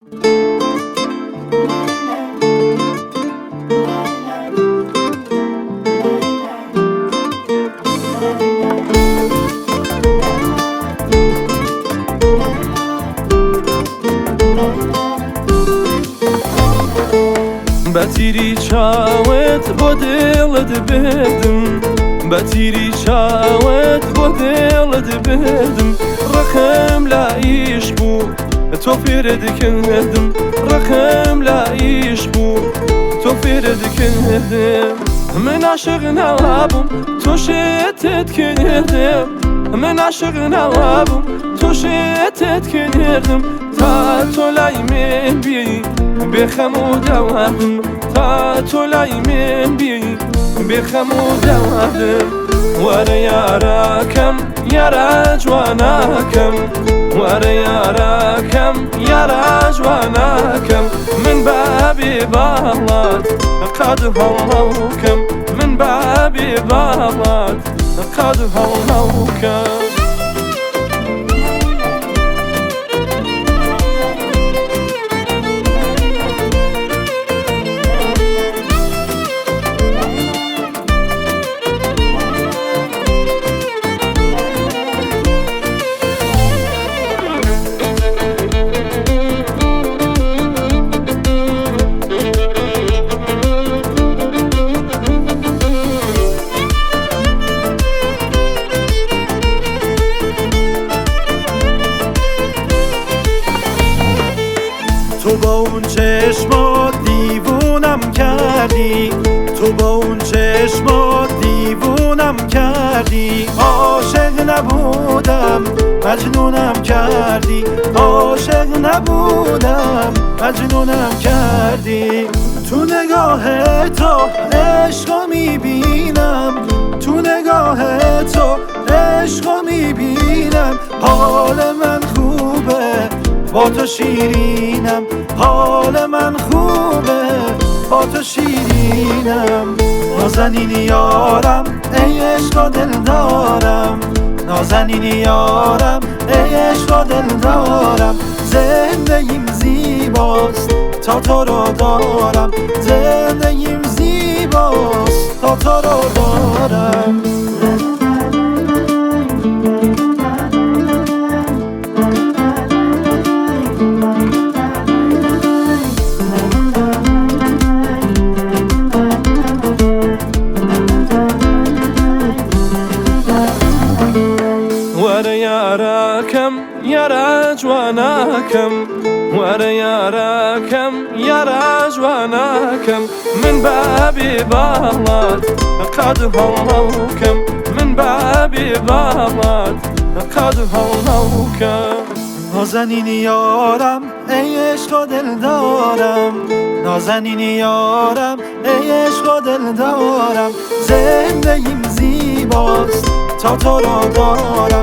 بە تیری چاوت بۆ دڵت بردم، بە تیری چاوت بۆ دڵت بردم، ڕقم لە ئیش بوو تۆ فێرت کردم، ڕقم لە ئیش بوو تۆ فێرت کردم. من عاشق نەبووم تۆ شێتت کردم، من عاشق نەبووم تۆ شێتت کردم، تا تۆ لای من بی بێخەم و دەوادم، تا تۆ لای من بی بێخەم و دەوادم. وەرە یارەکەم یارە جوانەکەم، وەرە یارەکەم یارە جوانەکەم، من بەبێ باڵات قەد هەڵنەوکەم، من بەبێ باڵات قەد هەڵنەوکەم. تو با اون چشمات دیوونم کردی، تو با اون چشمات دیوونم کردی، عاشق نبودم مجنونم کردی، عاشق نبودم مجنونم کردی. تو نگاه تو عشقو میبینم، تو نگاه تو عشقو میبینم، حال من خوبه با تو شیرینم، حال من خوبه با تو شیرینم. نازنین یارم ای عشق و دلدارم، نازنین یارم ای عشق و دلدارم، زندگیم زیباست تا تو رو دارم، زندگیم زیباست تا تو رو دارم. وەرە یارەکەم یارە جوانەکەم، وەرە یارەکەم یارە جوانەکەم، من بەبێ باڵات قەد هەڵنەوکەم، من بەبێ باڵات قەد هەڵنەوکەم. نازنین یارم ای عشق و دلدارم، نازنین یارم ای عشق و دلدارم، زندگیم زیباست تا تو رو دارم.